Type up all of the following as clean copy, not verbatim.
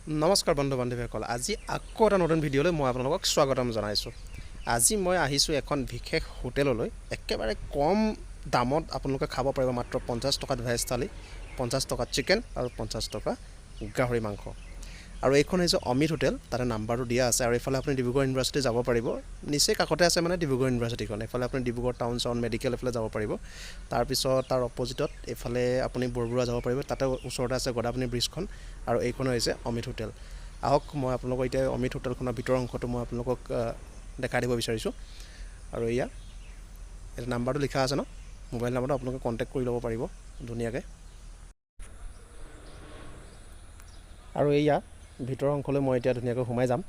নমস্কাৰ বন্ধু বান্ধৱীসকল, আজি আকৌ এটা নতুন ভিডিঅ'লৈ মই আপোনালোকক স্বাগতম জনাইছোঁ। আজি মই আহিছোঁ এখন বিশেষ হোটেললৈ। একেবাৰে কম দামত আপোনালোকে খাব পাৰিব, মাত্ৰ 50 টকাত ভেজ থালি, 50 টকাত চিকেন আৰু 50 টকা গাহৰি মাংস। আৰু এইখন হৈছে অমিত হোটেল, তাতে নাম্বাৰটো দিয়া আছে। আৰু এইফালে আপুনি ডিব্ৰুগড় ইউনিভাৰ্চিটি যাব পাৰিব, নিচেই কাষতে আছে মানে ডিব্ৰুগড় ইউনিভাৰ্চিটিখন। এইফালে আপুনি ডিব্ৰুগড় টাউন চাউন মেডিকেল এইফালে যাব পাৰিব। তাৰপিছত তাৰ অপজিটত এইফালে আপুনি বৰবৰুৱা যাব পাৰিব, তাতে ওচৰতে আছে গদাপাণি ব্ৰিজখন। আৰু এইখন হৈছে অমিত হোটেল। আহক, মই আপোনালোকক এতিয়া অমিত হোটেলখনৰ ভিতৰৰ অংশটো মই আপোনালোকক দেখাই দিব বিচাৰিছোঁ। আৰু এয়া ইয়াতে নাম্বাৰটো লিখা আছে ন, মোবাইল নাম্বাৰটো আপোনালোকে কণ্টেক্ট কৰি ল'ব পাৰিব ধুনীয়াকৈ। আৰু এয়া ভিতৰৰ অংশলৈ মই এতিয়া ধুনীয়াকৈ সোমাই যাম।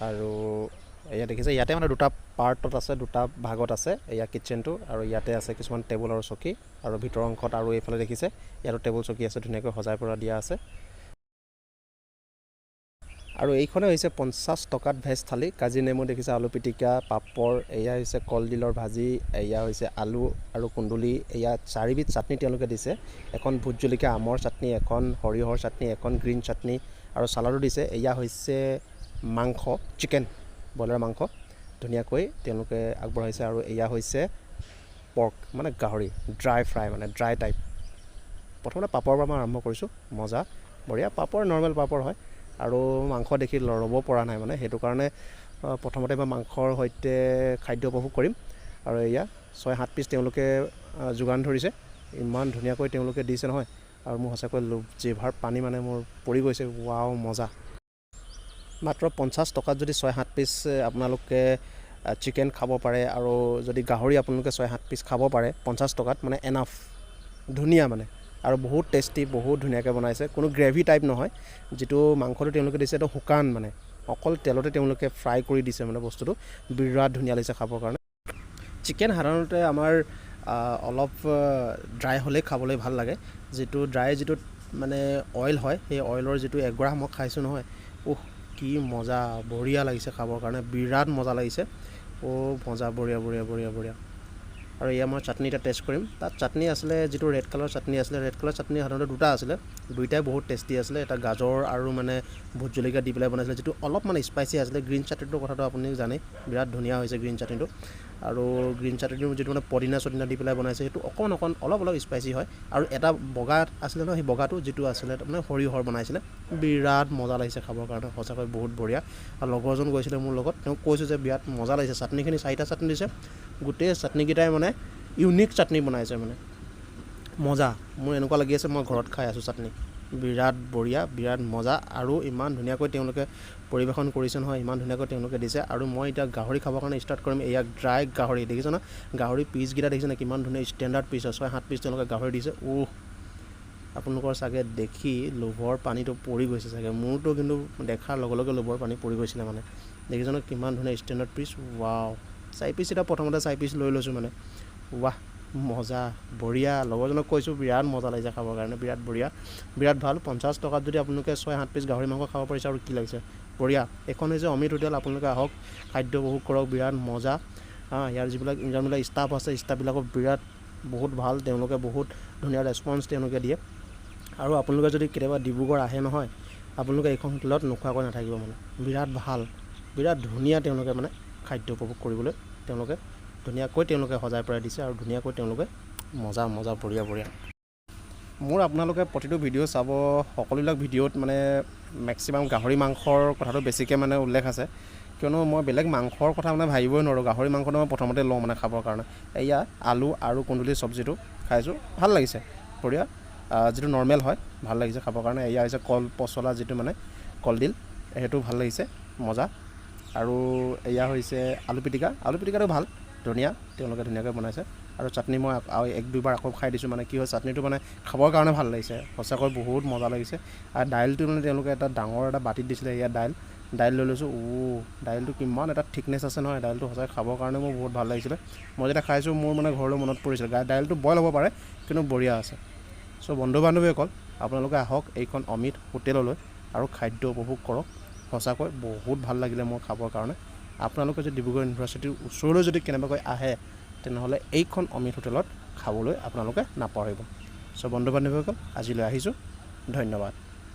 আৰু এয়া দেখিছে, ইয়াতে মানে দুটা পাৰ্টত আছে, দুটা ভাগত আছে এয়া কিটচেনটো। আৰু ইয়াতে আছে কিছুমান টেবুল আৰু চকী। আৰু ভিতৰৰ অংশত আৰু এইফালে দেখিছে ইয়াতো টেবুল চকী আছে, ধুনীয়াকৈ সজাই পৰা দিয়া আছে। আৰু এইখনে হৈছে 50 টকাত ভেজ থালি। কাজি নেমু দেখিছে, আলু পিটিকা, পাপৰ, এয়া হৈছে কলডিলৰ ভাজি, এয়া হৈছে আলু আৰু কুন্দুলি। এয়া চাৰিবিধ চাটনি তেওঁলোকে দিছে, এখন ভোট জলকীয়া আমৰ চাটনি, এখন সৰিয়হৰ চাটনি, এখন গ্ৰীণ চাটনি আৰু চালাডো দিছে। এয়া হৈছে মাংস, চিকেন, ব্ৰইলাৰ মাংস ধুনীয়াকৈ তেওঁলোকে আগবঢ়াইছে। আৰু এয়া হৈছে পৰ্ক মানে গাহৰি, ড্ৰাই ফ্ৰাই মানে ড্ৰাই টাইপ। প্ৰথমতে পাপৰৰ পৰা মই আৰম্ভ কৰিছোঁ। মজা, বঢ়িয়া পাপৰ, নৰ্মেল পাপৰ হয়। আৰু মাংস দেখি ৰ'ব পৰা নাই মানে, সেইটো কাৰণে প্ৰথমতে মই মাংসৰ সৈতে খাদ্য উপভোগ কৰিম। আৰু এয়া 6-7 পিচ তেওঁলোকে যোগান ধৰিছে, ইমান ধুনীয়াকৈ তেওঁলোকে দিছে নহয়। আৰু মোৰ সঁচাকৈ লোভ, জিভাৰ পানী মানে মোৰ পৰি গৈছে। ৱাও, মজা। মাত্ৰ 50 টকাত যদি 6-7 পিচ আপোনালোকে চিকেন খাব পাৰে আৰু যদি গাহৰি আপোনালোকে 6-7 পিচ খাব পাৰে 50 টকাত, মানে এনাফ, ধুনীয়া মানে। আৰু বহুত টেষ্টি, বহুত ধুনীয়াকৈ বনাইছে, কোনো গ্ৰেভি টাইপ নহয়। যিটো মাংসটো তেওঁলোকে দিছে এইটো শুকান মানে, অকল তেলতে তেওঁলোকে ফ্ৰাই কৰি দিছে মানে বস্তুটো, বিৰাট ধুনীয়া লাগিছে খাবৰ কাৰণে। চিকেন সাধাৰণতে আমাৰ অলপ ড্ৰাই হ'লেই খাবলৈ ভাল লাগে। যিটো ড্ৰাই যিটো মানে অইল হয়, সেই অইলৰ যিটো এগৰাহ মই খাইছোঁ নহয়, উহ কি মজা, বঢ়িয়া লাগিছে খাবৰ কাৰণে, বিৰাট মজা লাগিছে। অ' মজা, বঢ়িয়া বঢ়িয়া বঢ়িয়া বঢ়িয়া। আৰু এয়া মই চাটনি এটা টেষ্ট কৰিম। তাত চাটনি আছিলে, যিটো ৰেড কালাৰ চাটনি আছিলে, ৰেড কালাৰ চাটনি সাধাৰণতে দুটা আছিলে, দুইটাই বহুত টেষ্টি আছিলে। এটা গাজৰ আৰু মানে ভোট জলকীয়া দি পেলাই বনাইছিলে, যিটো অলপ মানে স্পাইচি আছিলে। গ্ৰীণ চাটনিটোৰ কথাটো আপুনি জানেই, বিৰাট ধুনীয়া হৈছে গ্ৰীণ চাটনিটো। আৰু গ্ৰীণ চাটনিটো যিটো মানে পদিনা চদিনা দি পেলাই বনাইছে, সেইটো অকণ অকণ অলপ অলপ স্পাইচি হয়। আৰু এটা বগা আছিলে ন, সেই বগাটো যিটো আছিলে মানে সৰিয়হৰ বনাইছিলে, বিৰাট মজা লাগিছে খাবৰ কাৰণে, সঁচাকৈ বহুত বঢ়িয়া। আৰু লগৰজন গৈছিলে মোৰ লগত, তেওঁক কৈছোঁ যে বিৰাট মজা লাগিছে চাটনিখিনি, চাৰিটা চাটনি দিছে, গোটেই চাটনিকেইটাই মানে ইউনিক চাটনি বনাইছে মানে মজা। মোৰ এনেকুৱা লাগি আছে মই ঘৰত খাই আছোঁ চাটনি, বিৰাট বঢ়িয়া, বিৰাট মজা। আৰু ইমান ধুনীয়াকৈ তেওঁলোকে পৰিৱেশন কৰিছে নহয়, ইমান ধুনীয়াকৈ তেওঁলোকে দিছে। আৰু মই এতিয়া গাহৰি খাবৰ কাৰণে ষ্টাৰ্ট কৰিম। এয়া ড্ৰাই গাহৰি দেখিছে ন, গাহৰি পিচকেইটা দেখিছে নে কিমান ধুনীয়া ষ্টেণ্ডাৰ্ড পিচ হয়, 6-7 পিচ তেওঁলোকে গাহৰি দিছে। উহ, আপোনালোকৰ চাগে দেখি লোভৰ পানীটো পৰি গৈছে চাগে, মোৰতো কিন্তু দেখাৰ লগে লগে লোভৰ পানী পৰি গৈছিলে মানে। দেখিছে ন কিমান ধুনীয়া ষ্টেণ্ডাৰ্ড পিচ, ৱাও। 4 পিচ এতিয়া প্ৰথমতে 4 পিচ লৈ লৈছোঁ মানে, ৱাহ মজা, বঢ়িয়া। লগৰজনক কৈছোঁ বিৰাট মজা লাগিছে খাবৰ কাৰণে, বিৰাট বঢ়িয়া, বিৰাট ভাল। 50 টকাত যদি আপোনালোকে 6-7 পিচ গাহৰি মাংস খাব পাৰিছে আৰু কি লাগিছে, বঢ়িয়া। এইখন হৈছে অমিত হোটেল, আপোনালোকে আহক, খাদ্য উপভোগ কৰক, বিৰাট মজা। ইয়াৰ যিবিলাক যোনবিলাক ষ্টাফ আছে, ষ্টাফবিলাকো বিৰাট বহুত ভাল, তেওঁলোকে বহুত ধুনীয়া ৰেচপঞ্চ তেওঁলোকে দিয়ে। আৰু আপোনালোকে যদি কেতিয়াবা ডিব্ৰুগড় আহে নহয়, আপোনালোকে এইখন হোটেলত নোখোৱাকৈ নাথাকিব মানে, বিৰাট ভাল, বিৰাট ধুনীয়া। তেওঁলোকে মানে খাদ্য উপভোগ কৰিবলৈ তেওঁলোকে ধুনীয়াকৈ তেওঁলোকে সজাই পৰাই দিছে আৰু ধুনীয়াকৈ তেওঁলোকে মজা মজা বঢ়িয়া বঢ়িয়া। মোৰ আপোনালোকে প্ৰতিটো ভিডিঅ' চাব, সকলোবিলাক ভিডিঅ'ত মানে মেক্সিমাম গাহৰি মাংসৰ কথাটো বেছিকৈ মানে উল্লেখ আছে, কিয়নো মই বেলেগ মাংসৰ কথা মানে ভাবিবই নোৱাৰোঁ। গাহৰি মাংসটো মই প্ৰথমতে লওঁ মানে খাবৰ কাৰণে। এয়া আলু আৰু কুন্দুলিৰ চব্জিটো খাইছোঁ, ভাল লাগিছে, বঢ়িয়া, যিটো নৰ্মেল হয় ভাল লাগিছে খাবৰ কাৰণে। এয়া হৈছে কল পচলা, যিটো মানে কলডিল, সেইটো ভাল লাগিছে, মজা। আৰু এয়া হৈছে আলু পিটিকা, আলু পিটিকাটো ভাল, ধুনীয়া, তেওঁলোকে ধুনীয়াকৈ বনাইছে। আৰু চাটনি মই আৰু এক দুবাৰ আকৌ খাই দিছোঁ, মানে কি হয় চাটনিটো মানে খাবৰ কাৰণে ভাল লাগিছে, সঁচাকৈ বহুত মজা লাগিছে। আৰু দাইলটো মানে তেওঁলোকে এটা ডাঙৰ এটা বাতিত দিছিলে, এয়া দাইল, দাইল লৈ লৈছোঁ। দাইলটো কিমান এটা থিকনেছ আছে নহয়, দাইলটো সঁচাকৈ খাবৰ কাৰণে মোৰ বহুত ভাল লাগিছিলে। মই যেতিয়া খাইছোঁ মোৰ মানে ঘৰলৈ মনত পৰিছিলে। দাইলটো বইল হ'ব পাৰে কিন্তু বঢ়িয়া আছে। চ' বন্ধু বান্ধৱীসকল, আপোনালোকে আহক এইখন অমিত হোটেললৈ আৰু খাদ্য উপভোগ কৰক, সঁচাকৈ বহুত ভাল লাগিলে মোৰ খাবৰ কাৰণে। আপোনালোকে যদি ডিব্ৰুগড় ইউনিভাৰ্চিটিৰ ওচৰলৈ যদি কেনেবাকৈ আহে, তেনেহ'লে এইখন অমিত হোটেলত খাবলৈ আপোনালোকে নাপাহৰিব। চ' বন্ধু বান্ধৱীসকল, আজিলৈ আহিছোঁ, ধন্যবাদ।